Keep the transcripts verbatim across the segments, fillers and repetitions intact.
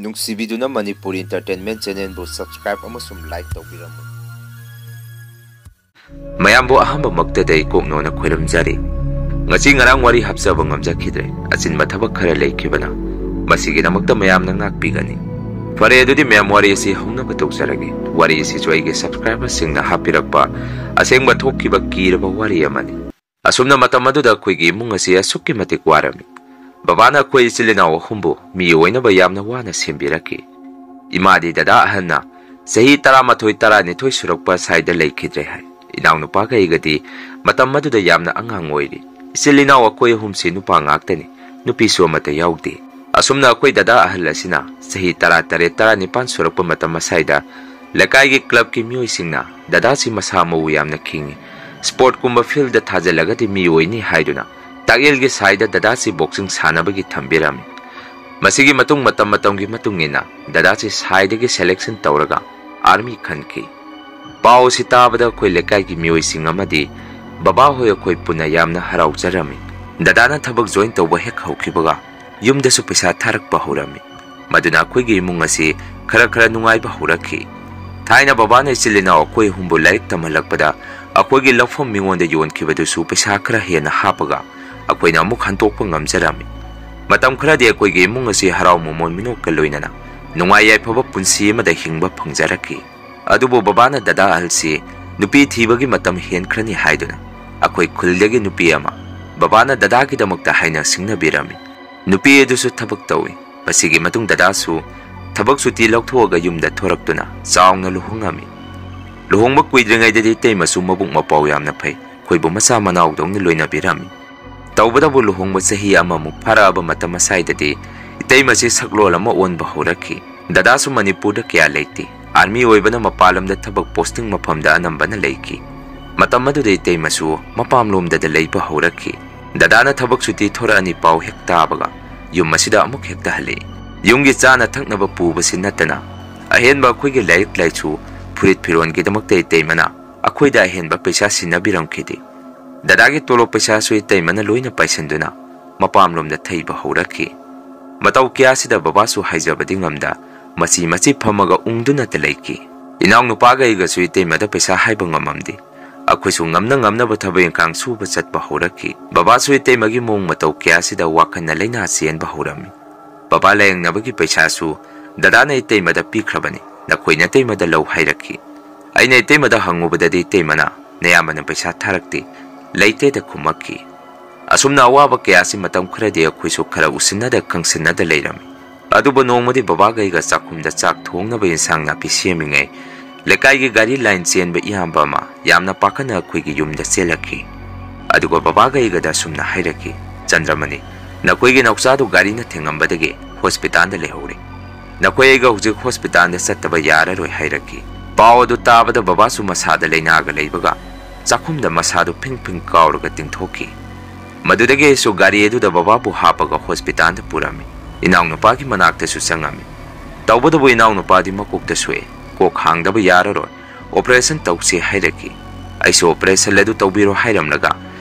ꯅꯨꯡꯁꯤꯕꯤꯗꯨꯅ Manipur Entertainment Channelꯕꯨ subscribe ꯑꯃꯁꯨꯡ like ꯇꯧꯕꯤꯔꯝꯃꯨ꯫ ꯃꯌꯥꯝꯕꯨ ꯑꯍꯥꯟꯕꯃꯛꯇꯗ ꯑꯩ ꯀꯣꯛꯅꯣꯅ ꯈꯣꯏꯔꯝꯖꯔꯤ꯫ ꯉꯁꯤ ꯉꯔꯥꯡ ꯋꯥꯔꯤ ꯍꯥꯞꯆꯕ ꯉꯝꯖꯈꯤꯗ꯭ꯔꯦ, ꯑꯆꯤꯟꯕ ꯊꯕꯛ ꯈꯔ ꯂꯩꯈꯤꯕꯅ꯫ ꯃꯁꯤꯒꯤꯗꯃꯛꯇ ꯃꯌꯥꯝꯅ ꯉꯥꯛꯄꯤꯒꯅꯤ꯫ ꯐꯔꯦ, ꯑꯗꯨꯗꯤ ꯃꯌꯥꯝ, ꯋꯥꯔꯤ ꯑꯁꯤ ꯍꯧꯅꯕ ꯇꯧꯖꯔꯒꯦ꯫ ꯋꯥꯔꯤ ꯑꯁꯤꯁꯨ ꯑꯩꯒꯤ subscriberꯁꯤꯡꯅ ꯍꯥꯞꯄꯤꯔꯛꯄ ꯑꯁꯦꯡꯕ ꯊꯣꯛꯈꯤꯕ ꯀꯤꯔꯕ ꯋꯥꯔꯤ ꯑꯃꯅꯤ꯫ ꯑꯁꯨꯝꯅ ꯃꯇꯝ ꯑꯗꯨꯗ ꯑꯩꯈꯣꯏꯒꯤ ꯏꯃꯨꯡ ꯑꯁꯤ ꯑꯁꯨꯛꯀꯤ ꯃꯇꯤꯛ ꯋꯥꯔꯝꯃꯤ꯫ ꯕꯕꯥꯅ ꯑꯩꯈꯣꯏ ꯏꯆꯤꯜ ꯏꯅꯥꯎ ꯑꯍꯨꯝꯕꯨ ꯃꯤ ꯑꯣꯏꯅꯕ ꯌꯥꯝꯅ ꯋꯥꯅ ꯁꯦꯝꯕꯤꯔꯛꯈꯤ꯫ ꯏꯃꯥꯗꯤ ꯗꯗꯥ ꯑꯍꯟꯅ ꯆꯍꯤ ꯇꯔꯥꯃꯥꯊꯣꯏ, ꯇꯔꯥꯅꯤꯊꯣꯏ ꯁꯨꯔꯛꯄ ꯁ꯭ꯋꯥꯏꯗ ꯂꯩꯈꯤꯗ꯭ꯔꯦ ꯍꯥꯏ꯫ ꯏꯅꯥꯎꯅꯨꯄꯥꯒ ꯑꯩꯒꯗꯤ ꯃꯇꯝ ꯑꯗꯨꯗ ꯌꯥꯝꯅ ꯑꯉꯥꯡ ꯑꯣꯏꯔꯤ꯫ ꯏꯆꯤꯜ ꯏꯅꯥꯎ ꯑꯩꯈꯣꯏ ꯑꯍꯨꯝꯁꯤ ꯅꯨꯄꯥ ꯉꯥꯛꯇꯅꯤ, ꯅꯨꯄꯤꯁꯨ ꯑꯃꯠꯇ ꯌꯥꯎꯗꯦ꯫ ꯑꯁꯨꯝꯅ ꯑꯩꯈꯣꯏ ꯗꯗꯥ ꯑꯍꯜ ꯑꯁꯤꯅ ꯆꯍꯤ ꯇꯔꯥ ꯇꯔꯦꯠ, ꯇꯔꯥꯅꯤꯄꯥꯟ ꯁꯨꯔꯛꯄ ꯃꯇꯝ ꯑꯁ꯭ꯋꯥꯏꯗ ꯂꯩꯀꯥꯏꯒꯤ clubꯀꯤ ꯃꯤꯑꯣꯏꯁꯤꯡꯅ ꯗꯗꯥꯁꯤ ꯃꯁꯥ ꯃꯎ ꯌꯥꯝꯅ ꯈꯤꯡꯉꯤ, sportꯀꯨꯝꯕ fieldꯇ ꯊꯥꯖꯤꯜꯂꯒꯗꯤ ꯃꯤ ꯑꯣꯏꯅꯤ ꯍꯥꯏꯗꯨꯅ ꯇꯥꯛꯌꯦꯜꯒꯤ ꯁꯥꯏꯗ ꯗꯗꯥꯁꯤ boxing ꯁꯥꯟꯅꯕꯒꯤ ꯊꯝꯕꯤꯔꯝꯃꯤ꯫ ꯃꯁꯤꯒꯤ ꯃꯇꯨꯡ ꯃꯇꯝ ꯃꯇꯝꯒꯤ ꯃꯇꯨꯡ ꯏꯟꯅ ꯗꯗꯥꯁꯤ ꯁꯥꯏꯗꯒꯤ selection ꯇꯧꯔꯒ army ꯈꯟꯈꯤ꯫ ꯄꯥꯎ ꯑꯁꯤ ꯇꯥꯕꯗ ꯑꯩꯈꯣꯏ ꯂꯩꯀꯥꯏꯒꯤ ꯃꯤꯑꯣꯏꯁꯤꯡ ꯑꯃꯗꯤ ꯕꯕꯥꯍꯣꯏ ꯑꯩꯈꯣꯏ ꯄꯨꯟꯅ ꯌꯥꯝꯅ ꯍꯔꯥꯎꯖꯔꯝꯃꯤ꯫ ꯗꯗꯥꯅ ꯊꯕꯛ join ꯇꯧꯕ ꯍꯦꯛ ꯍꯧꯈꯤꯕꯒ ꯌꯨꯝꯗꯁꯨ ꯄꯩꯁꯥ ꯊꯥꯔꯛꯄ ꯍꯧꯔꯝꯃꯤ꯫ ꯃꯗꯨꯅ ꯑꯩꯈꯣꯏꯒꯤ ꯏꯃꯨꯡ ꯑꯁꯤ ꯈꯔ ꯈꯔ ꯅꯨꯡꯉꯥꯏꯕ ꯍꯧꯔꯛꯈꯤ꯫ ꯊꯥꯏꯅ ꯕꯕꯥꯅ ꯏꯆꯤꯜ ꯏꯅꯥꯎ ꯑꯩꯈꯣꯏ ꯑꯍꯨꯝꯕꯨ ꯂꯥꯏꯔꯤꯛ ꯇꯝꯍꯜꯂꯛꯄꯗ ꯑꯩꯈꯣꯏꯒꯤ ꯂꯧꯐꯝ ꯃꯤꯉꯣꯟꯗ ꯌꯣꯟꯈꯤꯕꯗꯨꯁꯨ ꯄꯩꯁꯥ ꯈꯔ ꯍꯦꯟꯅ ꯍꯥꯞꯄꯒ ꯑꯩꯈꯣꯏꯅ ꯑꯃꯨꯛ ꯍꯟꯗꯣꯛꯄ ꯉꯝꯖꯔꯝꯃꯤ꯫ ꯃꯇꯝ ꯈꯔꯗꯤ ꯑꯩꯈꯣꯏꯒꯤ ꯏꯃꯨꯡ ꯑꯁꯤ ꯍꯔꯥꯎ ꯃꯃꯣꯟ ꯃꯤꯅꯣꯛꯀ ꯂꯣꯏꯅꯅ ꯅꯨꯡꯉꯥꯏ ꯌꯥꯏꯐꯕ ꯄꯨꯟꯁꯤ ꯑꯃꯗ ꯍꯤꯡꯕ ꯐꯪꯖꯔꯛꯈꯤ꯫ ꯑꯗꯨꯕꯨ ꯕꯕꯥꯅ ꯗꯗꯥ ꯑꯍꯜꯁꯤ ꯅꯨꯄꯤ ꯊꯤꯕꯒꯤ ꯃꯇꯝ ꯍꯦꯟꯈ꯭ꯔꯅꯤ ꯍꯥꯏꯗꯨꯅ ꯑꯩꯈꯣꯏ ꯈꯨꯜꯗꯒꯤ ꯅꯨꯄꯤ ꯑꯃ ꯕꯕꯥꯅ ꯗꯗꯥꯒꯤꯗꯃꯛꯇ ꯍꯥꯏꯅ ꯁꯤꯡꯅꯕꯤꯔꯝꯃꯤ꯫ ꯅꯨꯄꯤ ꯑꯗꯨꯁꯨ ꯊꯕꯛ ꯇꯧꯏ꯫ ꯃꯁꯤꯒꯤ ꯃꯇꯨꯡ ꯗꯗꯥꯁꯨ ꯊꯕꯛ ꯁꯨꯇꯤ ꯂꯧꯊꯣꯛꯑꯒ ꯌꯨꯝꯗ ꯊꯣꯔꯛꯇꯨꯅ ꯆꯥꯎꯅ ꯂꯨꯍꯣꯡꯉꯝꯃꯤ꯫ ꯂꯨꯍꯣꯡꯕ ꯀꯨꯏꯗ꯭ꯔꯤꯉꯩꯗꯗꯤ ꯏꯇꯩꯃꯁꯨ ꯃꯕꯨꯛ ꯃꯄꯥꯎ ꯌꯥꯝꯅ ꯐꯩ, ꯑꯩꯈꯣꯏꯕꯨ ꯃꯆꯥ ꯃꯅꯥꯎꯗꯧꯅ ꯂꯣꯏꯅꯕꯤꯔꯝꯃꯤ꯫ ꯇꯧꯕꯇꯕꯨ ꯂꯨꯍꯣꯡꯕ ꯆꯍꯤ ꯑꯃꯃꯨꯛ ꯐꯥꯔꯛꯑꯕ ꯃꯇꯝ ꯑꯁ꯭ꯋꯥꯏꯗꯗꯤ ꯏꯇꯩꯃꯁꯤ ꯁꯛꯂꯣꯟ ꯑꯃ ꯑꯣꯟꯕ ꯍꯧꯔꯛꯈꯤ꯫ ꯗꯗꯥꯁꯨ ꯃꯅꯤꯄꯨꯔꯗ ꯀꯌꯥ ꯂꯩꯇꯦ꯫ Army ꯑꯣꯏꯕꯅ ꯃꯄꯥꯟ ꯂꯝꯗ ꯊꯕꯛ posting ꯃꯐꯝꯗ ꯑꯅꯝꯕꯅ ꯂꯩꯈꯤ꯫ ꯃꯇꯝ ꯑꯗꯨꯗ ꯏꯇꯩꯃꯁꯨ ꯃꯄꯥꯟꯂꯣꯝꯗꯗ ꯂꯩꯕ ꯍꯧꯔꯛꯈꯤ꯫ ꯗꯗꯥꯅ ꯊꯕꯛ ꯁꯨꯇꯤ ꯊꯣꯔꯛꯑꯅꯤ ꯄꯥꯎ ꯍꯦꯛ ꯇꯥꯕꯒ ꯌꯨꯝ ꯑꯁꯤꯗ ꯑꯃꯨꯛ ꯍꯦꯛꯇ ꯍꯜꯂꯛꯏ꯫ ꯌꯨꯝꯒꯤ ꯆꯥꯅ ꯊꯛꯅꯕ ꯄꯨꯕꯁꯤ ꯅꯠꯇꯅ ꯑꯍꯦꯟꯕ ꯑꯩꯈꯣꯏꯒꯤ ꯂꯥꯏꯔꯤꯛ ꯂꯥꯏꯁꯨ, ꯐꯨꯔꯤꯠ ꯐꯤꯔꯣꯟꯒꯤꯗꯃꯛꯇ ꯏꯇꯩꯃꯅ ꯑꯩꯈꯣꯏꯗ ꯑꯍꯦꯟꯕ ꯄꯩꯁꯥ ꯁꯤꯟꯅꯕꯤꯔꯝꯈꯤꯗꯦ꯫ ꯗꯗꯥꯒꯤ ꯇꯣꯂꯣꯞ ꯄꯩꯁꯥꯁꯨ ꯏꯇꯩꯃꯅ ꯂꯣꯏꯅ ꯄꯥꯏꯁꯤꯟꯗꯨꯅ ꯃꯄꯥꯝꯂꯣꯝꯗ ꯊꯩꯕ ꯍꯧꯔꯛꯈꯤ꯫ ꯃꯇꯧ ꯀꯌꯥꯁꯤꯗ ꯕꯕꯥꯁꯨ ꯍꯥꯏꯖꯕꯗꯤ ꯉꯝꯗ, ꯃꯆꯤ ꯃꯆꯤ ꯐꯝꯃꯒ ꯎꯪꯗꯨꯅꯇ ꯂꯩꯈꯤ꯫ ꯏꯅꯥꯎꯅꯨꯄꯥꯒ ꯑꯩꯒꯁꯨ ꯏꯇꯩꯃꯗ ꯄꯩꯁꯥ ꯍꯥꯏꯕ ꯉꯝꯃꯝꯗꯦ꯫ ꯑꯩꯈꯣꯏꯁꯨ ꯉꯝꯅ ꯉꯝꯅꯕ ꯊꯕꯛ ꯏꯪꯈꯥꯡ ꯁꯨꯕ ꯆꯠꯄ ꯍꯧꯔꯛꯈꯤ꯫ ꯕꯕꯥꯁꯨ ꯏꯇꯩꯃꯒꯤ ꯃꯑꯣꯡ ꯃꯇꯧ ꯀꯌꯥꯁꯤꯗ ꯋꯥꯈꯜꯅ ꯂꯩꯅꯥ ꯆꯦꯟꯕ ꯍꯧꯔꯝꯃꯤ꯫ ꯕꯕꯥ ꯂꯥꯌꯦꯡꯅꯕꯒꯤ ꯄꯩꯁꯥꯁꯨ ꯗꯗꯥꯅ ꯏꯇꯩꯃꯗ ꯄꯤꯈ꯭ꯔꯕꯅꯤ, ꯅꯈꯣꯏ ꯅꯇꯩꯃꯗ ꯂꯧ ꯍꯥꯏꯔꯛꯈꯤ꯫ ꯑꯩꯅ ꯏꯇꯩꯃꯗ ꯍꯪꯉꯨꯕꯗꯗꯤ ꯏꯇꯩꯃꯅ, "ꯅꯌꯥꯝꯕꯅ ꯄꯩꯁꯥ ꯊꯥꯔꯛꯇꯦ, ꯂꯩꯇꯦꯗ" ꯈꯨꯝꯃꯛꯈꯤ꯫ ꯑꯁꯨꯝꯅ ꯑꯋꯥꯕ ꯀꯌꯥꯁꯤ ꯃꯇꯝ ꯈꯔꯗꯤ ꯑꯩꯈꯣꯏꯁꯨ ꯈꯔ ꯎꯁꯤꯟꯅꯗ ꯈꯪꯁꯤꯟꯅꯗ ꯂꯩꯔꯝꯃꯤ꯫ ꯑꯗꯨꯕꯨ ꯅꯣꯡꯃꯗꯤ ꯕꯕꯥꯒ ꯑꯩꯒ ꯆꯥꯛꯈꯨꯝꯗ ꯆꯥꯛ ꯊꯣꯡꯅꯕ ꯏꯟꯁꯥꯡ ꯅꯥꯄꯤ ꯁꯦꯝꯃꯤꯉꯩ, ꯂꯩꯀꯥꯏꯒꯤ ꯒꯥꯔꯤ ꯂꯥꯏꯟ ꯆꯦꯟꯕ ꯏꯌꯥꯝꯕ ꯑꯃ ꯌꯥꯝꯅ ꯄꯥꯈꯠꯅ ꯑꯩꯈꯣꯏꯒꯤ ꯌꯨꯝꯗ ꯆꯦꯜꯂꯛꯈꯤ꯫ ꯑꯗꯨꯒ ꯕꯕꯥꯒ ꯑꯩꯒꯗ ꯑꯁꯨꯝꯅ ꯍꯥꯏꯔꯛꯈꯤ, "ꯆꯟꯗ꯭ꯔꯃꯅꯤ, ꯅꯈꯣꯏꯒꯤ ꯅꯧꯆꯥꯗꯨ ꯒꯥꯔꯤꯅ ꯊꯦꯡꯉꯝꯕꯗꯒꯤ ꯍꯣꯁꯄꯤꯇꯥꯜꯗ ꯂꯩꯍꯧꯔꯦ꯫ ꯅꯈꯣꯏ ꯑꯩꯒ ꯍꯧꯖꯤꯛ ꯍꯣꯁꯄꯤꯇꯥꯜꯗ ꯆꯠꯇꯕ ꯌꯥꯔꯔꯣꯏ" ꯍꯥꯏꯔꯛꯈꯤ꯫ ꯄꯥꯎ ꯑꯗꯨ ꯇꯥꯕꯗ ꯕꯕꯥꯁꯨ ꯃꯁꯥꯗ ꯂꯩꯅꯥꯒ ꯂꯩꯕꯒ ꯆꯥꯛꯈꯨꯝꯗ ꯃꯁꯥꯗꯨ ꯐꯤꯡ ꯐꯤꯡ ꯀꯥꯎꯔꯒ ꯇꯤꯡꯊꯣꯛꯈꯤ꯫ ꯃꯗꯨꯗꯒꯤ ꯑꯩꯁꯨ ꯒꯥꯔꯤ ꯑꯗꯨꯗ ꯕꯕꯥꯕꯨ ꯍꯥꯞꯄꯒ ꯍꯣꯁꯄꯤꯇꯥꯜꯗ ꯄꯨꯔꯝꯃꯤ꯫ ꯏꯅꯥꯎꯅꯨꯄꯥꯒꯤ ꯃꯅꯥꯛꯇꯁꯨ ꯆꯪꯉꯝꯃꯤ꯫ ꯇꯧꯕꯇꯕꯨ ꯏꯅꯥꯎꯅꯨꯄꯥꯗꯤ ꯃꯀꯣꯛꯇ ꯁꯣꯛꯑꯦ, ꯀꯣꯛ ꯍꯥꯡꯗꯕ ꯌꯥꯔꯔꯣꯏ, ꯑꯣꯄꯔꯦꯁꯟ ꯇꯧꯁꯦ ꯍꯥꯏꯔꯛꯈꯤ꯫ ꯑꯩꯁꯨ ꯑꯣꯄꯔꯦꯁꯟ ꯑꯗꯨ ꯇꯧꯕꯤꯔꯣ ꯍꯥꯏꯔꯝꯂꯒ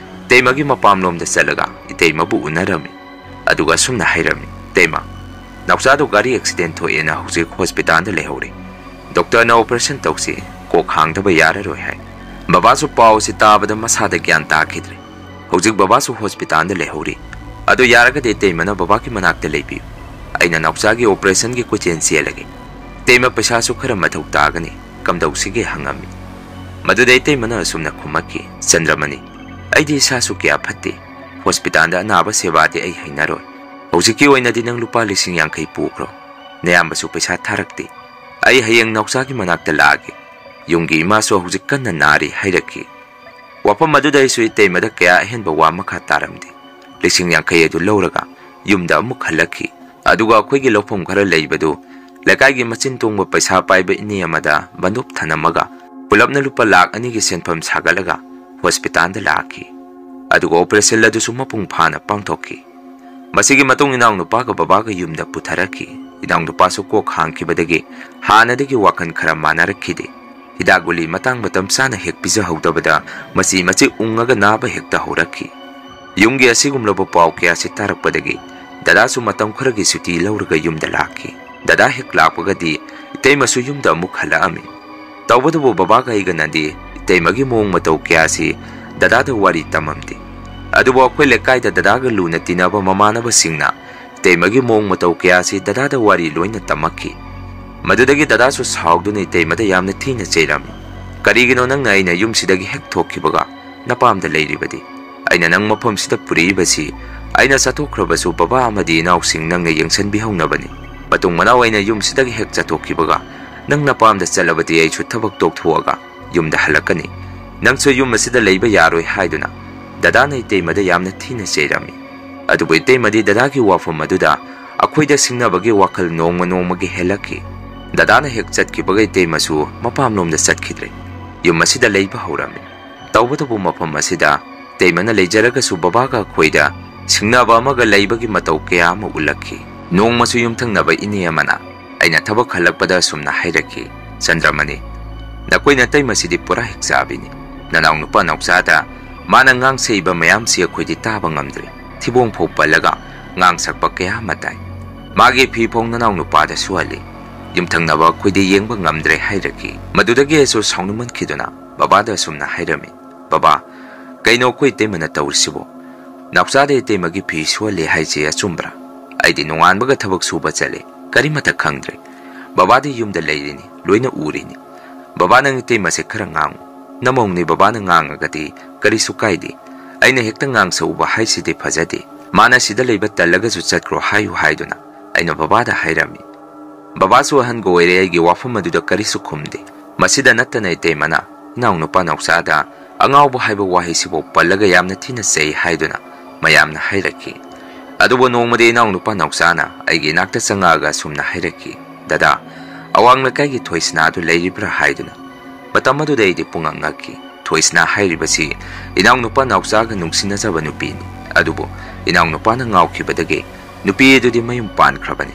ꯏꯇꯩꯃꯒꯤ ꯃꯄꯥꯝꯂꯣꯝꯗ ꯆꯠꯂꯒ ꯏꯇꯩꯃꯕꯨ ꯎꯅꯔꯝꯃꯤ꯫ ꯑꯗꯨꯒ ꯑꯁꯨꯝꯅ ꯍꯥꯏꯔꯝꯃꯤ, "ꯏꯇꯩꯃ, ꯅꯥꯎꯆꯥꯗꯨ ꯒꯥꯔꯤ ꯑꯦꯛꯁꯤꯗꯦꯟ ꯊꯣꯛꯑꯦꯅ ꯍꯧꯖꯤꯛ ꯍꯣꯁꯄꯤꯇꯥꯜꯗ ꯂꯩꯍꯧꯔꯤ꯫ ꯗꯣꯛꯇꯔꯅ ꯑꯣꯄꯔꯦꯁꯟ ꯇꯧꯁꯤ, ꯀꯣꯛ ꯍꯥꯡꯗꯕ ꯌꯥꯔꯔꯣꯏ" ꯍꯥꯏ꯫ ꯕꯕꯥꯁꯨ ꯄꯥꯎ ꯑꯁꯤ ꯇꯥꯕꯗ ꯃꯁꯥꯗ ꯒ꯭ꯌꯥꯟ ꯇꯥꯈꯤꯗ꯭ꯔꯦ꯫ ꯍꯧꯖꯤꯛ ꯕꯕꯥꯁꯨ ꯍꯣꯁꯄꯤꯇꯥꯜꯗ ꯂꯩꯍꯧꯔꯤ꯫ ꯑꯗꯨ ꯌꯥꯔꯒꯗꯤ ꯏꯇꯩꯃꯅ ꯕꯕꯥꯒꯤ ꯃꯅꯥꯛꯇ ꯂꯩꯕꯤꯌꯨ꯫ ꯑꯩꯅ ꯅꯥꯎꯆꯥꯒꯤ ꯑꯣꯄꯔꯦꯁꯟꯒꯤ ꯀꯣꯏꯆꯦꯜ ꯆꯦꯜꯂꯒꯦ꯫ ꯏꯇꯩꯃ, ꯄꯩꯁꯥꯁꯨ ꯈꯔ ꯃꯊꯧ ꯇꯥꯒꯅꯤ, ꯀꯝꯗꯧꯁꯤꯒꯦ ꯍꯪꯉꯝꯃꯤ꯫ ꯃꯗꯨꯗ ꯏꯇꯩꯃꯅ ꯑꯁꯨꯝꯅ ꯈꯨꯝꯃꯛꯈꯤ, "ꯆꯟꯗ꯭ꯔꯃꯅꯤ, ꯑꯩꯗꯤ ꯏꯁꯥꯁꯨ ꯀꯌꯥ ꯐꯠꯇꯦ꯫ ꯍꯣꯁꯄꯤꯇꯥꯜꯗ ꯑꯅꯥꯕ ꯁꯦꯕꯥꯗꯤ ꯑꯩ ꯍꯩꯅꯔꯣꯏ꯫ ꯍꯧꯖꯤꯛꯀꯤ ꯑꯣꯏꯅꯗꯤ ꯅꯪ ꯂꯨꯄꯥ ꯂꯤꯁꯤꯡ ꯌꯥꯡꯈꯩ ꯄꯨꯈ꯭ꯔꯣ꯫ ꯅꯌꯥꯝꯕꯁꯨ ꯄꯩꯁꯥ ꯊꯥꯔꯛꯇꯦ꯫ ꯑꯩ ꯍꯌꯦꯡ ꯅꯥꯎꯆꯥꯒꯤ ꯃꯅꯥꯛꯇ ꯂꯥꯛꯑꯒꯦ꯫ ꯌꯨꯝꯒꯤ ꯏꯃꯥꯁꯨ ꯍꯧꯖꯤꯛ ꯀꯟꯅ ꯅꯥꯔꯤ" ꯍꯥꯏꯔꯛꯈꯤ꯫ ꯋꯥꯐꯝ ꯑꯗꯨꯗ ꯑꯩꯁꯨ ꯏꯇꯩꯃꯗ ꯀꯌꯥ ꯑꯍꯦꯟꯕ ꯋꯥ ꯃꯈꯥ ꯇꯥꯔꯝꯗꯦ꯫ ꯂꯤꯁꯤꯡ ꯌꯥꯡꯈꯩ ꯑꯗꯨ ꯂꯧꯔꯒ ꯌꯨꯝꯗ ꯑꯃꯨꯛ ꯍꯜꯂꯛꯈꯤ꯫ ꯑꯗꯨꯒ ꯑꯩꯈꯣꯏꯒꯤ ꯂꯧꯐꯝ ꯈꯔ ꯂꯩꯕꯗꯨ ꯂꯩꯀꯥꯏꯒꯤ ꯃꯆꯤꯟ ꯇꯣꯡꯕ ꯄꯩꯁꯥ ꯄꯥꯏꯕ ꯏꯅꯦ ꯑꯃꯗ ꯕꯟꯗꯣꯞ ꯊꯅꯝꯃꯒ ꯄꯨꯂꯞꯅ ꯂꯨꯄꯥ ꯂꯥꯈ ꯑꯅꯤꯒꯤ ꯁꯦꯟꯐꯝ ꯁꯥꯒꯠꯂꯒ ꯍꯣꯁꯄꯤꯇꯥꯜꯗ ꯂꯥꯛꯈꯤ꯫ ꯑꯗꯨꯒ ꯑꯣꯄꯔꯦꯁꯟ ꯑꯗꯨꯁꯨ ꯃꯄꯨꯡ ꯐꯥꯅ ꯄꯥꯡꯊꯣꯛꯈꯤ꯫ ꯃꯁꯤꯒꯤ ꯃꯇꯨꯡ ꯏꯅꯥꯎꯅꯨꯄꯥꯒ ꯕꯕꯥꯒ ꯌꯨꯝꯗ ꯄꯨꯊꯔꯛꯈꯤ꯫ ꯏꯅꯥꯎꯅꯨꯄꯥꯁꯨ ꯀꯣꯛ ꯍꯥꯡꯈꯤꯕꯗꯒꯤ ꯍꯥꯟꯅꯗꯒꯤ ꯋꯥꯈꯜ ꯈꯔ ꯃꯥꯟꯅꯔꯛꯈꯤꯗꯦ꯫ ꯍꯤꯗꯥꯛ ꯒꯨꯂꯤ ꯃꯇꯥꯡ ꯃꯇꯝ ꯆꯥꯅ ꯍꯦꯛ ꯄꯤꯖꯍꯧꯗꯕꯗ ꯃꯆꯤ ꯃꯆꯤ ꯎꯪꯉꯒ ꯅꯥꯕ ꯍꯦꯛꯇ ꯍꯧꯔꯛꯈꯤ꯫ ꯌꯨꯝꯒꯤ ꯑꯁꯤꯒꯨꯝꯂꯕ ꯄꯥꯎ ꯀꯌꯥꯁꯤ ꯇꯥꯔꯛꯄꯗꯒꯤ ꯗꯗꯥꯁꯨ ꯃꯇꯝ ꯈꯔꯒꯤ ꯁꯨꯇꯤ ꯂꯧꯔꯒ ꯌꯨꯝꯗ ꯂꯥꯛꯈꯤ꯫ ꯗꯗꯥ ꯍꯦꯛ ꯂꯥꯛꯄꯒꯗꯤ ꯏꯇꯩꯃꯁꯨ ꯌꯨꯝꯗ ꯑꯃꯨꯛ ꯍꯜꯂꯛꯑꯝꯃꯤ꯫ ꯇꯧꯕꯇꯕꯨ ꯕꯕꯥꯒ ꯑꯩꯒꯅꯗꯤ ꯏꯇꯩꯃꯒꯤ ꯃꯑꯣꯡ ꯃꯇꯧ ꯀꯌꯥꯁꯤ ꯗꯗꯥꯗ ꯋꯥꯔꯤ ꯇꯝꯃꯝꯗꯦ꯫ ꯑꯗꯨꯕꯨ ꯑꯩꯈꯣꯏ ꯂꯩꯀꯥꯏꯗ ꯗꯗꯥꯒ ꯂꯨꯅ ꯇꯤꯟꯅꯕ ꯃꯃꯥꯟꯅꯕꯁꯤꯡꯅ ꯏꯇꯩꯃꯒꯤ ꯃꯑꯣꯡ ꯃꯇꯧ ꯀꯌꯥꯁꯤ ꯗꯗꯥꯗ ꯋꯥꯔꯤ ꯂꯣꯏꯅ ꯇꯝꯃꯛꯈꯤ꯫ ꯃꯗꯨꯗꯒꯤ ꯗꯗꯥꯁꯨ ꯁꯥꯎꯗꯨꯅ ꯏꯇꯩꯃꯗ ꯌꯥꯝꯅ ꯊꯤꯅ ꯆꯩꯔꯝꯃꯤ꯫ "ꯀꯔꯤꯒꯤꯅꯣ ꯅꯪꯅ ꯑꯩꯅ ꯌꯨꯝꯁꯤꯗꯒꯤ ꯍꯦꯛ ꯊꯣꯛꯈꯤꯕꯒ ꯅꯄꯥꯝꯗ ꯂꯩꯔꯤꯕꯗꯤ? ꯑꯩꯅ ꯅꯪ ꯃꯐꯝꯁꯤꯗ ꯄꯨꯔꯛꯏꯕꯁꯤ ꯑꯩꯅ ꯆꯠꯊꯣꯛꯈ꯭ꯔꯕꯁꯨ ꯕꯕꯥ ꯑꯃꯗꯤ ꯏꯅꯥꯎꯁꯤꯡ ꯅꯪꯅ ꯌꯦꯡꯁꯤꯟꯕꯤꯍꯧꯅꯕꯅꯤ꯫ ꯃꯇꯨꯡ ꯃꯅꯥꯎ ꯑꯩꯅ ꯌꯨꯝꯁꯤꯗꯒꯤ ꯍꯦꯛ ꯆꯠꯊꯣꯛꯈꯤꯕꯒ ꯅꯪ ꯅꯄꯥꯝꯗ ꯆꯠꯂꯕꯗꯤ ꯑꯩꯁꯨ ꯊꯕꯛ ꯇꯣꯛꯊꯣꯛꯑꯒ ꯌꯨꯝꯗ ꯍꯜꯂꯛꯀꯅꯤ꯫ ꯅꯪꯁꯨ ꯌꯨꯝ ꯑꯁꯤꯗ ꯂꯩꯕ ꯌꯥꯔꯣꯏ" ꯍꯥꯏꯗꯨꯅ ꯗꯗꯥꯅ ꯏꯇꯩꯃꯗ ꯌꯥꯝꯅ ꯊꯤꯅ ꯆꯩꯔꯝꯃꯤ꯫ ꯑꯗꯨꯕꯨ ꯏꯇꯩꯃꯗꯤ ꯗꯗꯥꯒꯤ ꯋꯥꯐꯝ ꯑꯗꯨꯗ ꯑꯩꯈꯣꯏꯗ ꯁꯤꯡꯅꯕꯒꯤ ꯋꯥꯈꯜ ꯅꯣꯡꯃ ꯅꯣꯡꯃꯒꯤ ꯍꯦꯜꯂꯛꯈꯤ꯫ ꯗꯗꯥꯅ ꯍꯦꯛ ꯆꯠꯈꯤꯕꯒ ꯏꯇꯩꯃꯁꯨ ꯃꯄꯥꯝꯂꯣꯝꯗ ꯆꯠꯈꯤꯗ꯭ꯔꯦ꯫ ꯌꯨꯝ ꯑꯁꯤꯗ ꯂꯩꯕ ꯍꯧꯔꯝꯃꯤ꯫ ꯇꯧꯕꯇꯕꯨ ꯃꯐꯝ ꯑꯁꯤꯗ ꯏꯇꯩꯃꯅ ꯂꯩꯖꯔꯒꯁꯨ ꯕꯕꯥꯒ ꯑꯩꯈꯣꯏꯗ ꯁꯤꯡꯅꯕ ꯑꯃꯒ ꯂꯩꯕꯒꯤ ꯃꯇꯧ ꯀꯌꯥ ꯑꯃ ꯎꯠꯂꯛꯈꯤ꯫ ꯅꯣꯡꯃꯁꯨ ꯌꯨꯝꯊꯪꯅꯕ ꯏꯅꯦ ꯑꯃꯅ ꯑꯩꯅ ꯊꯕꯛ ꯍꯜꯂꯛꯄꯗ ꯑꯁꯨꯝꯅ ꯍꯥꯏꯔꯛꯈꯤ, "ꯆꯟꯗ꯭ꯔꯃꯅꯤ, ꯅꯈꯣꯏ ꯅꯇꯩꯃꯁꯤꯗꯤ ꯄꯨꯔꯥ ꯍꯤꯛꯆꯥꯕꯤꯅꯤ꯫ ꯅꯅꯥꯎ ꯅꯨꯄꯥ ꯅꯥꯎꯆꯥꯗ ꯃꯥꯅ ꯉꯥꯡꯁꯛꯏꯕ ꯃꯌꯥꯝꯁꯤ ꯑꯩꯈꯣꯏꯗꯤ ꯇꯥꯕ ꯉꯝꯗ꯭ꯔꯦ꯫ ꯊꯤꯕꯣꯡ ꯐꯥꯎ ꯄꯜꯂꯒ ꯉꯥꯡꯁꯛꯄ ꯀꯌꯥ ꯑꯃ ꯇꯥꯏ꯫ ꯃꯥꯒꯤ ꯐꯤ ꯐꯥꯎ ꯅꯅꯥꯎ ꯅꯨꯄꯥꯗ ꯁꯨꯍꯜꯂꯤ꯫ ꯌꯨꯝꯊꯪꯅꯕ ꯑꯩꯈꯣꯏꯗꯤ ꯌꯦꯡꯕ ꯉꯝꯗ꯭ꯔꯦ" ꯍꯥꯏꯔꯛꯈꯤ꯫ ꯃꯗꯨꯗꯒꯤ ꯑꯩꯁꯨ ꯁꯥꯎꯅꯤꯡꯃꯟꯈꯤꯗꯨꯅ ꯕꯕꯥꯗ ꯑꯁꯨꯝꯅ ꯍꯥꯏꯔꯝꯃꯤ, "ꯕꯕꯥ, ꯀꯩꯅꯣ ꯑꯩꯈꯣꯏ ꯏꯇꯩꯃꯅ ꯇꯧꯔꯤꯁꯤꯕꯣ? ꯅꯥꯎꯆꯥꯗ ꯏꯇꯩꯃꯒꯤ ꯐꯤ ꯁꯨꯍꯜꯂꯦ ꯍꯥꯏꯁꯦ ꯑꯆꯨꯝꯕ꯭ꯔꯥ? ꯑꯩꯗꯤ ꯅꯣꯡꯉꯥꯟꯕꯒ ꯊꯕꯛ ꯁꯨꯕ ꯆꯠꯂꯦ, ꯀꯔꯤꯃꯠꯇ ꯈꯪꯗ꯭ꯔꯦ꯫ ꯕꯕꯥꯗꯤ ꯌꯨꯝꯗ ꯂꯩꯔꯤꯅꯤ, ꯂꯣꯏꯅ ꯎꯔꯤꯅꯤ꯫ ꯕꯕꯥ, ꯅꯪ ꯏꯇꯩꯃꯁꯦ ꯈꯔ ꯉꯥꯡꯉꯨ꯫ ꯅꯃꯧꯅꯦ, ꯕꯕꯥꯅ ꯉꯥꯡꯉꯒꯗꯤ ꯀꯔꯤꯁꯨ ꯀꯥꯏꯗꯦ꯫ ꯑꯩꯅ ꯍꯦꯛꯇ ꯉꯥꯡꯁꯛꯎꯕ ꯍꯥꯏꯁꯤꯗꯤ ꯐꯖꯗꯦ꯫ ꯃꯥꯅ ꯁꯤꯗ ꯂꯩꯕ ꯇꯜꯂꯒꯁꯨ ꯆꯠꯈ꯭ꯔꯣ ꯍꯥꯏꯌꯨ" ꯍꯥꯏꯗꯨꯅ ꯑꯩꯅ ꯕꯕꯥꯗ ꯍꯥꯏꯔꯝꯃꯤ꯫ ꯕꯕꯥꯁꯨ ꯑꯍꯟꯒ ꯑꯣꯏꯔꯦ, ꯑꯩꯒꯤ ꯋꯥꯐꯝ ꯑꯗꯨꯗ ꯀꯔꯤꯁꯨ ꯈꯨꯝꯗꯦ꯫ ꯃꯁꯤꯗ ꯅꯠꯇꯅ ꯏꯇꯩꯃꯅ ꯏꯅꯥꯎꯅꯨꯄꯥ ꯅꯥꯎꯆꯥꯗ "ꯑꯉꯥꯎꯕ" ꯍꯥꯏꯕ ꯋꯥꯍꯩꯁꯤꯐꯥꯎ ꯄꯜꯂꯒ ꯌꯥꯝꯅ ꯊꯤꯅ ꯆꯩ ꯍꯥꯏꯗꯨꯅ ꯃꯌꯥꯝꯅ ꯍꯥꯏꯔꯛꯈꯤ꯫ ꯑꯗꯨꯕꯨ ꯅꯣꯡꯃꯗꯤ ꯏꯅꯥꯎꯅꯨꯄꯥ ꯅꯥꯎꯆꯥꯅ ꯑꯩꯒꯤ ꯏꯅꯥꯛꯇ ꯆꯪꯉꯛꯑꯒ ꯑꯁꯨꯝꯅ ꯍꯥꯏꯔꯛꯈꯤ, "ꯗꯗꯥ, ꯑꯋꯥꯡ ꯂꯩꯀꯥꯏꯒꯤ ꯊꯣꯏꯁꯅꯥ ꯑꯗꯨ ꯂꯩꯔꯤꯕ꯭ꯔꯥ?" ꯍꯥꯏꯗꯨꯅ꯫ ꯃꯇꯝ ꯑꯗꯨꯗ ꯑꯩꯗꯤ ꯄꯨꯡꯉꯛ ꯉꯛꯈꯤ꯫ ꯊꯣꯏꯁꯅꯥ ꯍꯥꯏꯔꯤꯕꯁꯤ ꯏꯅꯥꯎꯅꯨꯄꯥ ꯅꯥꯎꯆꯥꯒ ꯅꯨꯡꯁꯤꯅꯖꯕ ꯅꯨꯄꯤꯅꯤ꯫ ꯑꯗꯨꯕꯨ ꯏꯅꯥꯎꯅꯨꯄꯥꯅ ꯉꯥꯎꯈꯤꯕꯗꯒꯤ ꯅꯨꯄꯤ ꯑꯗꯨꯗꯤ ꯃꯌꯨꯝ ꯄꯥꯟꯈ꯭ꯔꯕꯅꯤ꯫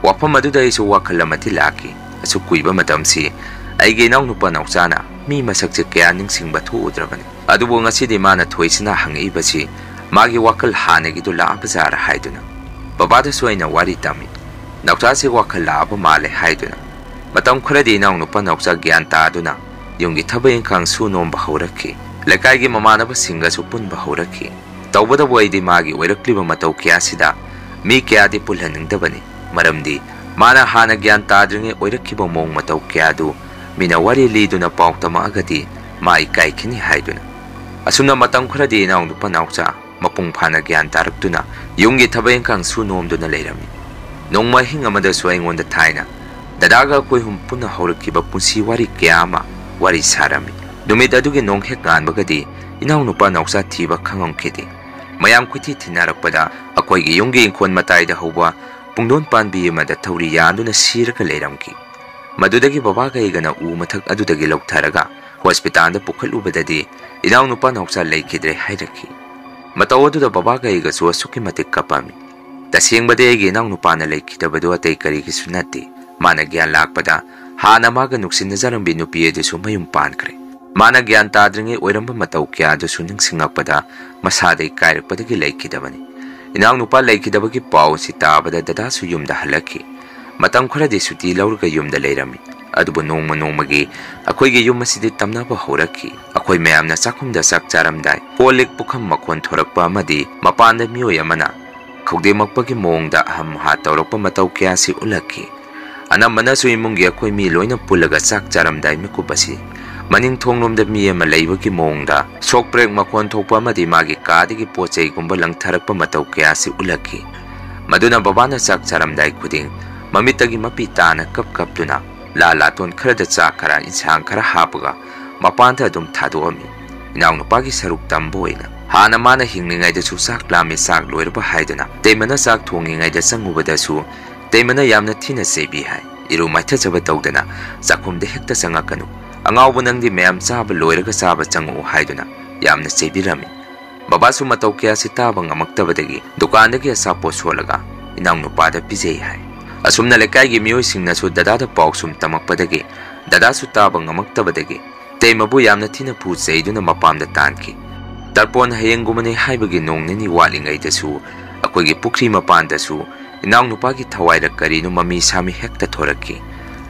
ꯋꯥꯐꯝ ꯑꯗꯨꯗ ꯑꯩꯁꯨ ꯋꯥꯈꯜ ꯑꯃꯗꯤ ꯂꯥꯛꯈꯤ꯫ ꯑꯁꯨꯛ ꯀꯨꯏꯕ ꯃꯇꯝꯁꯤ ꯑꯩꯒꯤ ꯏꯅꯥꯎꯅꯨꯄꯥ ꯅꯥꯎꯆꯥꯅ ꯃꯤ ꯃꯁꯛꯁꯦ ꯀꯌꯥ ꯅꯤꯡꯁꯤꯡꯕ ꯊꯣꯛꯎꯗ꯭ꯔꯕꯅꯤ꯫ ꯑꯗꯨꯕꯨ ꯉꯁꯤꯗꯤ ꯃꯥꯅ ꯊꯣꯏꯁꯅꯥ ꯍꯪꯉꯛꯏꯕꯁꯤ ꯃꯥꯒꯤ ꯋꯥꯈꯜ ꯍꯥꯟꯅꯒꯤꯗꯨ ꯂꯥꯛꯑꯕꯖꯥꯔ ꯍꯥꯏꯗꯨꯅ꯫ ꯕꯕꯥꯗꯁꯨ ꯑꯩꯅ ꯋꯥꯔꯤ ꯇꯝꯃꯤ꯫ "ꯅꯥꯎꯆꯥꯁꯤ ꯋꯥꯈꯜ ꯂꯥꯛꯑꯕ ꯃꯥꯜꯂꯦ" ꯍꯥꯏꯗꯨꯅ꯫ ꯃꯇꯝ ꯈꯔꯗꯤ ꯏꯅꯥꯎꯅꯨꯄꯥ ꯅꯥꯎꯆꯥ ꯒ꯭ꯌꯥꯟ ꯇꯥꯗꯨꯅ ꯌꯨꯝꯒꯤ ꯊꯕꯛ ꯏꯪꯈꯥꯡ ꯁꯨ ꯅꯣꯝꯕ ꯍꯧꯔꯛꯈꯤ꯫ ꯂꯩꯀꯥꯏꯒꯤ ꯃꯃꯥꯟꯅꯕꯁꯤꯡꯒꯁꯨ ꯄꯨꯟꯕ ꯍꯧꯔꯛꯈꯤ꯫ ꯇꯧꯕꯇꯕꯨ ꯑꯩꯗꯤ ꯃꯥꯒꯤ ꯑꯣꯏꯔꯛꯂꯤꯕ ꯃꯇꯧ ꯀꯌꯥꯁꯤꯗ ꯃꯤ ꯀꯌꯥꯗꯤ ꯄꯨꯜꯍꯟꯅꯤꯡꯗꯕꯅꯤ꯫ ꯃꯔꯝꯗꯤ ꯃꯥꯅ ꯍꯥꯟꯅ ꯒ꯭ꯌꯥꯟ ꯇꯥꯗ꯭ꯔꯤꯉꯩ ꯑꯣꯏꯔꯛꯈꯤꯕ ꯃꯑꯣꯡ ꯃꯇꯧ ꯀꯌꯥꯗꯨ ꯃꯤꯅ ꯋꯥꯔꯤ ꯂꯤꯗꯨꯅ ꯄꯥꯎ ꯇꯝꯃꯛꯑꯒꯗꯤ ꯃꯥ ꯏꯀꯥꯏꯈꯤꯅꯤ ꯍꯥꯏꯗꯨꯅ꯫ ꯑꯁꯨꯝꯅ ꯃꯇꯝ ꯈꯔꯗꯤ ꯏꯅꯥꯎꯅꯨꯄꯥ ꯅꯥꯎꯆꯥ ꯃꯄꯨꯡ ꯐꯥꯅ ꯒ꯭ꯌꯥꯟ ꯇꯥꯔꯛꯇꯨꯅ ꯌꯨꯝꯒꯤ ꯊꯕꯛ ꯏꯪꯈꯥꯡ ꯁꯨ ꯅꯣꯝꯗꯨꯅ ꯂꯩꯔꯝꯃꯤ꯫ ꯅꯣꯡꯃ ꯑꯍꯤꯡ ꯑꯃꯗꯁꯨ ꯑꯩꯉꯣꯟꯗ ꯊꯥꯏꯅ ꯗꯗꯥꯒ ꯑꯩꯈꯣꯏ ꯑꯍꯨꯝ ꯄꯨꯟꯅ ꯍꯧꯔꯛꯈꯤꯕ ꯄꯨꯟꯁꯤ ꯋꯥꯔꯤ ꯀꯌꯥ ꯑꯃ ꯋꯥꯔꯤ ꯁꯥꯔꯝꯃꯤ꯫ ꯅꯨꯃꯤꯠ ꯑꯗꯨꯒꯤ ꯅꯣꯡ ꯍꯦꯛ ꯉꯥꯟꯕꯒꯗꯤ ꯏꯅꯥꯎꯅꯨꯄꯥ ꯅꯥꯎꯆꯥ ꯊꯤꯕ ꯈꯪꯉꯝꯈꯤꯗꯦ꯫ ꯃꯌꯥꯝ ꯈꯨꯊꯤ ꯊꯤꯅꯔꯛꯄꯗ ꯑꯩꯈꯣꯏꯒꯤ ꯌꯨꯝꯒꯤ ꯏꯪꯈꯣꯜ ꯃꯇꯥꯏꯗ ꯍꯧꯕ ꯄꯨꯡꯗꯣꯟ ꯄꯥꯟꯕꯤ ꯑꯃꯗ ꯊꯧꯔꯤ ꯌꯥꯟꯗꯨꯅ ꯁꯤꯔꯒ ꯂꯩꯔꯝꯈꯤ꯫ ꯃꯗꯨꯗꯒꯤ ꯕꯕꯥꯒ ꯑꯩꯒꯅ ꯎ ꯃꯊꯛ ꯑꯗꯨꯗꯒꯤ ꯂꯧꯊꯔꯒ ꯍꯣꯁꯄꯤꯇꯥꯜꯗ ꯄꯨꯈꯠꯂꯨꯕꯗꯗꯤ ꯏꯅꯥꯎꯅꯨꯄꯥ ꯅꯥꯎꯆꯥ ꯂꯩꯈꯤꯗ꯭ꯔꯦ ꯍꯥꯏꯔꯛꯈꯤ꯫ ꯃꯇꯧ ꯑꯗꯨꯗ ꯕꯕꯥꯒ ꯑꯩꯒꯁꯨ ꯑꯁꯨꯛꯀꯤ ꯃꯇꯤꯛ ꯀꯞꯄꯝꯃꯤ꯫ ꯇꯁꯦꯡꯕꯗꯤ ꯑꯩꯒꯤ ꯏꯅꯥꯎꯅꯨꯄꯥꯅ ꯂꯩꯈꯤꯗꯕꯗꯨ ꯑꯇꯩ ꯀꯔꯤꯒꯤꯁꯨ ꯅꯠꯇꯦ꯫ ꯃꯥꯅ ꯒ꯭ꯌꯥꯟ ꯂꯥꯛꯄꯗ ꯍꯥꯟꯅ ꯃꯥꯒ ꯅꯨꯡꯁꯤꯅꯖꯔꯝꯕꯤ ꯅꯨꯄꯤ ꯑꯗꯨꯁꯨ ꯃꯌꯨꯝ ꯄꯥꯟꯈ꯭ꯔꯦ꯫ ꯃꯥꯅ ꯒ꯭ꯌꯥꯟ ꯇꯥꯗ꯭ꯔꯤꯉꯩ ꯑꯣꯏꯔꯝꯕ ꯃꯇꯧ ꯀꯌꯥꯗꯨꯁꯨ ꯅꯤꯡꯁꯤꯡꯂꯛꯄꯗ ꯃꯁꯥꯗ ꯏꯀꯥꯏꯔꯛꯄꯗꯒꯤ ꯂꯩꯈꯤꯗꯕꯅꯤ꯫ ꯏꯅꯥꯎꯅꯨꯄꯥ ꯂꯩꯈꯤꯗꯕꯒꯤ ꯄꯥꯎ ꯑꯁꯤ ꯇꯥꯕꯗ ꯗꯗꯥꯁꯨ ꯌꯨꯝꯗ ꯍꯜꯂꯛꯈꯤ꯫ ꯃꯇꯝ ꯈꯔꯗꯤ ꯁꯨꯇꯤ ꯂꯧꯔꯒ ꯌꯨꯝꯗ ꯂꯩꯔꯝꯃꯤ꯫ ꯑꯗꯨꯕꯨ ꯅꯣꯡꯃ ꯅꯣꯡꯃꯒꯤ ꯑꯩꯈꯣꯏꯒꯤ ꯌꯨꯝ ꯑꯁꯤꯗꯤ ꯇꯝꯅꯕ ꯍꯧꯔꯛꯈꯤ꯫ ꯑꯩꯈꯣꯏ ꯃꯌꯥꯝꯅ ꯆꯥꯛꯈꯨꯝꯗ ꯆꯥꯛ ꯆꯥꯔꯝꯗꯥꯏ ꯀꯣꯜ ꯂꯤꯛ ꯄꯨꯈꯝ ꯃꯈꯣꯟ ꯊꯣꯔꯛꯄ ꯑꯃꯗꯤ ꯃꯄꯥꯟꯗ ꯃꯤꯑꯣꯏ ꯑꯃꯅ ꯈꯧꯗꯦꯡꯃꯛꯄꯒꯤ ꯃꯑꯣꯡꯗ ꯑꯍꯝ ꯑꯍꯥ ꯇꯧꯔꯛꯄ ꯃꯇꯧ ꯀꯌꯥꯁꯤ ꯎꯠꯂꯛꯈꯤ꯫ ꯑꯅꯝꯕꯅꯁꯨ ꯏꯃꯨꯡꯒꯤ ꯑꯩꯈꯣꯏ ꯃꯤ ꯂꯣꯏꯅ ꯄꯨꯜꯂꯒ ꯆꯥꯛ ꯆꯥꯔꯝꯗꯥꯏ ꯃꯤꯀꯨꯞ ꯑꯁꯤ ꯃꯅꯤꯡ ꯊꯣꯡꯂꯣꯝꯗ ꯃꯤ ꯑꯃ ꯂꯩꯕꯒꯤ ꯃꯑꯣꯡꯗ ꯁꯣꯛ ꯄ꯭ꯔꯦꯛ ꯃꯈꯣꯟ ꯊꯣꯛꯄ ꯑꯃꯗꯤ ꯃꯥꯒꯤ ꯀꯥꯗꯒꯤ ꯄꯣꯠ ꯆꯩꯒꯨꯝꯕ ꯂꯪꯊꯔꯛꯄ ꯃꯇꯧ ꯀꯌꯥꯁꯤ ꯎꯠꯂꯛꯈꯤ꯫ ꯃꯗꯨꯅ ꯕꯕꯥꯅ ꯆꯥꯛ ꯆꯥꯔꯝꯗꯥꯏ ꯈꯨꯗꯤꯡ ꯃꯃꯤꯠꯇꯒꯤ ꯃꯄꯤ ꯇꯥꯅ ꯀꯞ ꯀꯞꯇꯨꯅ ꯂꯥ ꯂꯥꯇꯣꯟ ꯈꯔꯗ ꯆꯥꯛ ꯈꯔ, ꯏꯟꯁꯥꯡ ꯈꯔ ꯍꯥꯞꯄꯒ ꯃꯄꯥꯟꯗ ꯑꯗꯨꯝ ꯊꯥꯗꯣꯛꯑꯝꯃꯤ꯫ ꯏꯅꯥꯎꯅꯨꯄꯥꯒꯤ ꯁꯔꯨꯛ ꯇꯝꯕ ꯑꯣꯏꯅ꯫ ꯍꯥꯟꯅ ꯃꯥꯅ ꯍꯤꯡꯂꯤꯉꯩꯗꯁꯨ "ꯆꯥꯛ ꯂꯥꯝꯃꯦ, ꯆꯥꯛ ꯂꯣꯏꯔꯕ?" ꯍꯥꯏꯗꯨꯅ ꯇꯩꯃꯅ ꯆꯥꯛ ꯊꯣꯡꯉꯤꯉꯩꯗ ꯆꯪꯉꯨꯕꯗꯁꯨ ꯇꯩꯃꯅ ꯌꯥꯝꯅ ꯊꯤꯅ ꯆꯩꯕꯤ ꯍꯥꯏ꯫ ꯏꯔꯨ ꯃꯥꯏꯊꯖꯕ ꯇꯧꯗꯅ ꯆꯥꯛꯈꯨꯝꯗ ꯍꯦꯛꯇ ꯆꯪꯉꯛꯀꯅꯨ, "ꯑꯉꯥꯎꯕ ꯅꯪꯗꯤ, ꯃꯌꯥꯝ ꯆꯥꯕ ꯂꯣꯏꯔꯒ ꯆꯥꯕ ꯆꯪꯉꯛꯎ" ꯍꯥꯏꯗꯨꯅ ꯌꯥꯝꯅ ꯆꯩꯕꯤꯔꯝꯃꯤ꯫ ꯕꯕꯥꯁꯨ ꯃꯇꯧ ꯀꯌꯥꯁꯤ ꯇꯥꯕ ꯉꯝꯃꯛꯇꯕꯗꯒꯤ ꯗꯨꯀꯥꯟꯗꯒꯤ ꯑꯆꯥꯄꯣꯠ ꯁꯣꯠꯂꯒ ꯏꯅꯥꯎꯅꯨꯄꯥꯗ ꯄꯤꯖꯩ ꯍꯥꯏ꯫ ꯑꯁꯨꯝꯅ ꯂꯩꯀꯥꯏꯒꯤ ꯃꯤꯑꯣꯏꯁꯤꯡꯅꯁꯨ ꯗꯗꯥꯗ ꯄꯥꯎ ꯁꯨꯝ ꯇꯝꯃꯛꯄꯗꯒꯤ ꯗꯗꯥꯁꯨ ꯇꯥꯕ ꯉꯝꯃꯛꯇꯕꯗꯒꯤ ꯇꯩꯃꯕꯨ ꯌꯥꯝꯅ ꯊꯤꯅ ꯐꯨ ꯆꯩꯗꯨꯅ ꯃꯄꯥꯝꯗ ꯇꯥꯟꯈꯤ꯫ ꯇꯔꯄꯣꯟ ꯍꯌꯦꯡꯒꯨꯝꯕꯅꯤ ꯍꯥꯏꯕꯒꯤ ꯅꯣꯡ ꯅꯤꯅꯤ ꯋꯥꯠꯂꯤꯉꯩꯗꯁꯨ ꯑꯩꯈꯣꯏꯒꯤ ꯄꯨꯈ꯭ꯔꯤ ꯃꯄꯥꯟꯗꯁꯨ ꯏꯅꯥꯎꯅꯨꯄꯥꯒꯤ ꯊꯋꯥꯏꯔ ꯀꯔꯤꯅꯣ ꯃꯃꯤ ꯁꯥꯃꯤ ꯍꯦꯛꯇ ꯊꯣꯔꯛꯈꯤ꯫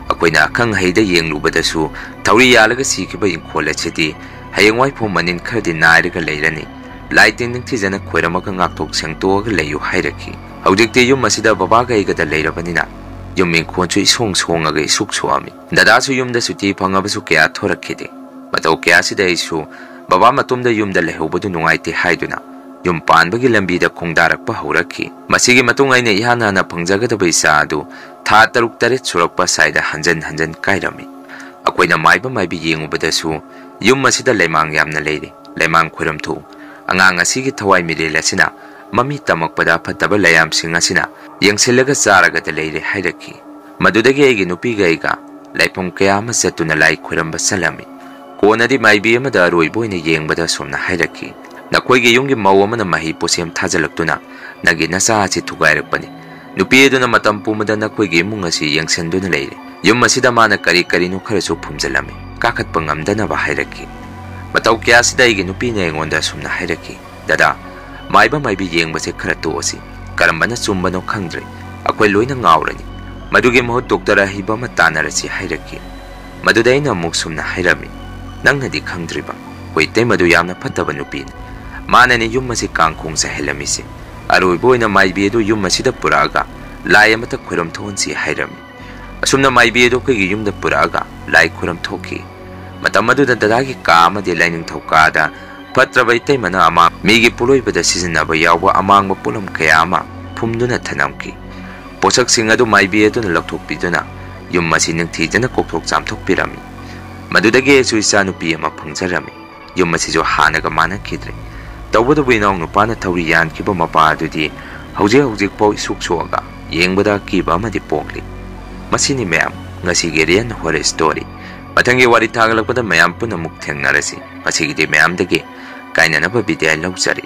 ꯑꯩꯈꯣꯏꯅ ꯑꯈꯪ ꯑꯍꯩꯗ ꯌꯦꯡꯂꯨꯕꯗꯁꯨ ꯊꯧꯔꯤ ꯌꯥꯜꯂꯒ ꯁꯤꯈꯤꯕ ꯏꯪꯈꯣꯜ ꯑꯁꯤꯗꯤ ꯍꯌꯦꯡꯋꯥꯏ ꯐꯥꯎ ꯃꯅꯤꯟ ꯈꯔꯗꯤ ꯅꯥꯏꯔꯒ ꯂꯩꯔꯅꯤ꯫ ꯂꯥꯏ ꯇꯤꯟ ꯅꯤꯡꯊꯤꯖꯅ ꯈꯣꯏꯔꯝꯃꯒ ꯉꯥꯛꯊꯣꯛ ꯁꯦꯡꯇꯣꯛꯑꯒ ꯂꯩꯌꯨ ꯍꯥꯏꯔꯛꯈꯤ꯫ ꯍꯧꯖꯤꯛꯇꯤ ꯌꯨꯝ ꯑꯁꯤꯗ ꯕꯕꯥꯒ ꯑꯩꯒꯗ ꯂꯩꯔꯕꯅꯤꯅ ꯌꯨꯝ ꯏꯪꯈꯣꯜꯁꯨ ꯏꯁꯣꯡ ꯁꯣꯡꯉꯒ ꯏꯁꯨꯛ ꯁꯣꯛꯑꯝꯃꯤ꯫ ꯗꯗꯥꯁꯨ ꯌꯨꯝꯗ ꯁꯨꯇꯤ ꯐꯪꯉꯕꯁꯨ ꯀꯌꯥ ꯊꯣꯔꯛꯈꯤꯗꯦ꯫ ꯃꯇꯧ ꯀꯌꯥꯁꯤꯗ ꯑꯩꯁꯨ ꯕꯕꯥ ꯃꯇꯣꯝꯗ ꯌꯨꯝꯗ ꯂꯩꯍꯧꯕꯗꯨ ꯅꯨꯡꯉꯥꯏꯇꯦ ꯍꯥꯏꯗꯨꯅ ꯌꯨꯝ ꯄꯥꯟꯕꯒꯤ ꯂꯝꯕꯤꯗ ꯈꯣꯡꯗꯥꯔꯛꯄ ꯍꯧꯔꯛꯈꯤ꯫ ꯃꯁꯤꯒꯤ ꯃꯇꯨꯡ ꯑꯩꯅ ꯏꯍꯥꯟ ꯍꯥꯟꯅ ꯐꯪꯖꯒꯗꯕ ꯏꯆꯥ ꯑꯗꯨ ꯊꯥ ꯇꯔꯨꯛ ꯇꯔꯦꯠ ꯁꯨꯔꯛꯄ ꯁ꯭ꯋꯥꯏꯗ ꯍꯟꯖꯟ ꯍꯟꯖꯟ ꯀꯥꯏꯔꯝꯃꯤ꯫ ꯑꯩꯈꯣꯏꯅ ꯃꯥꯏꯕ ꯃꯥꯏꯕꯤ ꯌꯦꯡꯉꯨꯕꯗꯁꯨ ꯌꯨꯝ ꯑꯁꯤꯗ ꯂꯩꯃꯥꯡ ꯌꯥꯝꯅ ꯂꯩꯔꯦ, ꯂꯩꯃꯥꯡ ꯈꯣꯏꯔꯝꯊꯣꯛꯎ꯫ ꯑꯉꯥꯡ ꯑꯁꯤꯒꯤ ꯊꯋꯥꯏ ꯃꯤꯔꯦꯜ ꯑꯁꯤꯅ ꯃꯃꯤ ꯇꯝꯃꯛꯄꯗ ꯐꯠꯇꯕ ꯂꯥꯏꯌꯥꯝꯁꯤꯡ ꯑꯁꯤꯅ ꯌꯦꯡꯁꯤꯜꯂꯒ ꯆꯥꯔꯒꯗ ꯂꯩꯔꯦ ꯍꯥꯏꯔꯛꯈꯤ꯫ ꯃꯗꯨꯗꯒꯤ ꯑꯩꯒꯤ ꯅꯨꯄꯤꯒ ꯑꯩꯒ ꯂꯥꯏꯐꯝ ꯀꯌꯥ ꯑꯃ ꯆꯠꯇꯨꯅ ꯂꯥꯏ ꯈꯣꯏꯔꯝꯕ ꯆꯠꯂꯝꯃꯤ꯫ ꯀꯣꯟꯅꯗꯤ ꯃꯥꯏꯕꯤ ꯑꯃꯗ ꯑꯔꯣꯏꯕ ꯑꯣꯏꯅ ꯌꯦꯡꯕꯗ ꯑꯁꯨꯝꯅ ꯍꯥꯏꯔꯛꯈꯤ, "ꯅꯈꯣꯏꯒꯤ ꯌꯨꯝꯒꯤ ꯃꯧ ꯑꯃꯅ ꯃꯍꯩ ꯄꯣꯠꯁꯦꯝ ꯊꯥꯖꯤꯜꯂꯛꯇꯨꯅ ꯅꯪꯒꯤ ꯅꯆꯥ ꯑꯁꯤ ꯊꯨꯒꯥꯏꯔꯛꯄꯅꯤ꯫ ꯅꯨꯄꯤ ꯑꯗꯨꯅ ꯃꯇꯝ ꯄꯨꯝꯕꯗ ꯅꯈꯣꯏꯒꯤ ꯏꯃꯨꯡ ꯑꯁꯤ ꯌꯦꯡꯁꯤꯟꯗꯨꯅ ꯂꯩꯔꯦ꯫ ꯌꯨꯝ ꯑꯁꯤꯗ ꯃꯥꯅ ꯀꯔꯤ ꯀꯔꯤꯅꯣ ꯈꯔꯁꯨ ꯐꯨꯝꯖꯤꯜꯂꯝꯃꯤ, ꯀꯥꯈꯠꯄ ꯉꯝꯗꯅꯕ" ꯍꯥꯏꯔꯛꯈꯤ꯫ ꯃꯇꯧ ꯀꯌꯥꯁꯤꯗ ꯑꯩꯒꯤ ꯅꯨꯄꯤꯅ ꯑꯩꯉꯣꯟꯗ ꯑꯁꯨꯝꯅ ꯍꯥꯏꯔꯛꯈꯤ, "ꯗꯗꯥ, ꯃꯥꯏꯕ ꯃꯥꯏꯕꯤ ꯌꯦꯡꯕꯁꯦ ꯈꯔ ꯇꯣꯛꯑꯁꯤ꯫ ꯀꯔꯝꯕꯅ ꯆꯨꯝꯕꯅꯣ ꯈꯪꯗ꯭ꯔꯦ꯫ ꯑꯩꯈꯣꯏ ꯂꯣꯏꯅ ꯉꯥꯎꯔꯅꯤ꯫ ꯃꯗꯨꯒꯤ ꯃꯍꯨꯠ ꯗꯣꯛꯇꯔ ꯑꯍꯩꯕ ꯑꯃ ꯇꯥꯟꯅꯔꯁꯤ" ꯍꯥꯏꯔꯛꯈꯤ꯫ ꯃꯗꯨꯗ ꯑꯩꯅ ꯑꯃꯨꯛ ꯁꯨꯝꯅ ꯍꯥꯏꯔꯝꯃꯤ, "ꯅꯪꯅꯗꯤ ꯈꯪꯗ꯭ꯔꯤꯕ, ꯑꯩꯈꯣꯏ ꯏꯇꯩꯃꯗꯨ ꯌꯥꯝꯅ ꯐꯠꯇꯕ ꯅꯨꯄꯤꯅꯤ꯫ ꯃꯥꯅꯅꯤ ꯌꯨꯝ ꯑꯁꯤ ꯀꯥꯡꯈꯣꯡ ꯆꯥꯏꯍꯜꯂꯝꯃꯤꯁꯦ꯫ ꯑꯔꯣꯏꯕ ꯑꯣꯏꯅ ꯃꯥꯏꯕꯤ ꯑꯗꯨ ꯌꯨꯝ ꯑꯁꯤꯗ ꯄꯨꯔꯛꯑꯒ ꯂꯥꯏ ꯑꯃꯇ ꯈꯣꯏꯔꯝ ꯊꯣꯛꯍꯟꯁꯤ" ꯍꯥꯏꯔꯝꯃꯤ꯫ ꯑꯁꯨꯝꯅ ꯃꯥꯏꯕꯤ ꯑꯗꯨ ꯑꯩꯈꯣꯏꯒꯤ ꯌꯨꯝꯗ ꯄꯨꯔꯛꯑꯒ ꯂꯥꯏ ꯈꯣꯏꯔꯝ ꯊꯣꯛꯈꯤ꯫ ꯃꯇꯝ ꯑꯗꯨꯗ ꯗꯗꯥꯒꯤ ꯀꯥ ꯑꯃꯗꯤ ꯂꯥꯏꯅꯤꯡꯊꯧ ꯀꯥꯗ ꯐꯠꯇ꯭ꯔꯕ ꯏꯇꯩꯃꯅ ꯑꯃꯥꯡ-, ꯃꯤꯒꯤ ꯄꯣꯠꯂꯣꯏꯕꯗ ꯁꯤꯖꯤꯟꯅꯕ ꯌꯥꯎꯕ ꯑꯃꯥꯡꯕ ꯄꯣꯠꯂꯝ ꯀꯌꯥ ꯑꯃ ꯐꯨꯝꯗꯨꯅ ꯊꯅꯝꯈꯤ꯫ ꯄꯣꯠꯁꯛꯁꯤꯡ ꯑꯗꯨ ꯃꯥꯏꯕꯤ ꯑꯗꯨꯅ ꯂꯧꯊꯣꯛꯄꯤꯗꯨꯅ ꯌꯨꯝ ꯑꯁꯤ ꯅꯤꯡꯊꯤꯖꯅ ꯀꯣꯛꯊꯣꯛ ꯆꯥꯝꯊꯣꯛꯄꯤꯔꯝꯃꯤ꯫ ꯃꯗꯨꯗꯒꯤ ꯑꯩꯁꯨ ꯏꯆꯥꯅꯨꯄꯤ ꯑꯃ ꯐꯪꯖꯔꯝꯃꯤ꯫ ꯌꯨꯝ ꯑꯁꯤꯁꯨ ꯍꯥꯟꯅꯒ ꯃꯥꯟꯅꯈꯤꯗ꯭ꯔꯦ꯫ ꯇꯧꯕꯇꯕꯨ ꯏꯅꯥꯎ ꯅꯨꯄꯥꯅ ꯊꯧꯔꯤ ꯌꯥꯟꯈꯤꯕ ꯃꯄꯥ ꯑꯗꯨꯗꯤ ꯍꯧꯖꯤꯛ ꯍꯧꯖꯤꯛ ꯐꯥꯎ ꯏꯁꯨꯛ ꯁꯣꯛꯑꯒ ꯌꯦꯡꯕꯗ ꯑꯀꯤꯕ ꯑꯃꯗꯤ ꯄꯣꯛꯂꯤ꯫ ꯃꯁꯤꯅꯤ ꯃꯌꯥꯝ ꯉꯁꯤꯒꯤ Real Horror Story꯫ ꯃꯊꯪꯒꯤ ꯋꯥꯔꯤ ꯊꯥꯒꯠꯂꯛꯄꯗ ꯃꯌꯥꯝ ꯄꯨꯟꯅ ꯑꯃꯨꯛ ꯊꯦꯡꯅꯔꯁꯤ꯫ ꯉꯁꯤꯒꯤꯗꯤ ꯃꯌꯥꯝꯗꯒꯤ ꯀꯥꯏꯅꯅꯕ ꯕꯤꯗꯥꯏ ꯂꯧꯖꯔꯤ꯫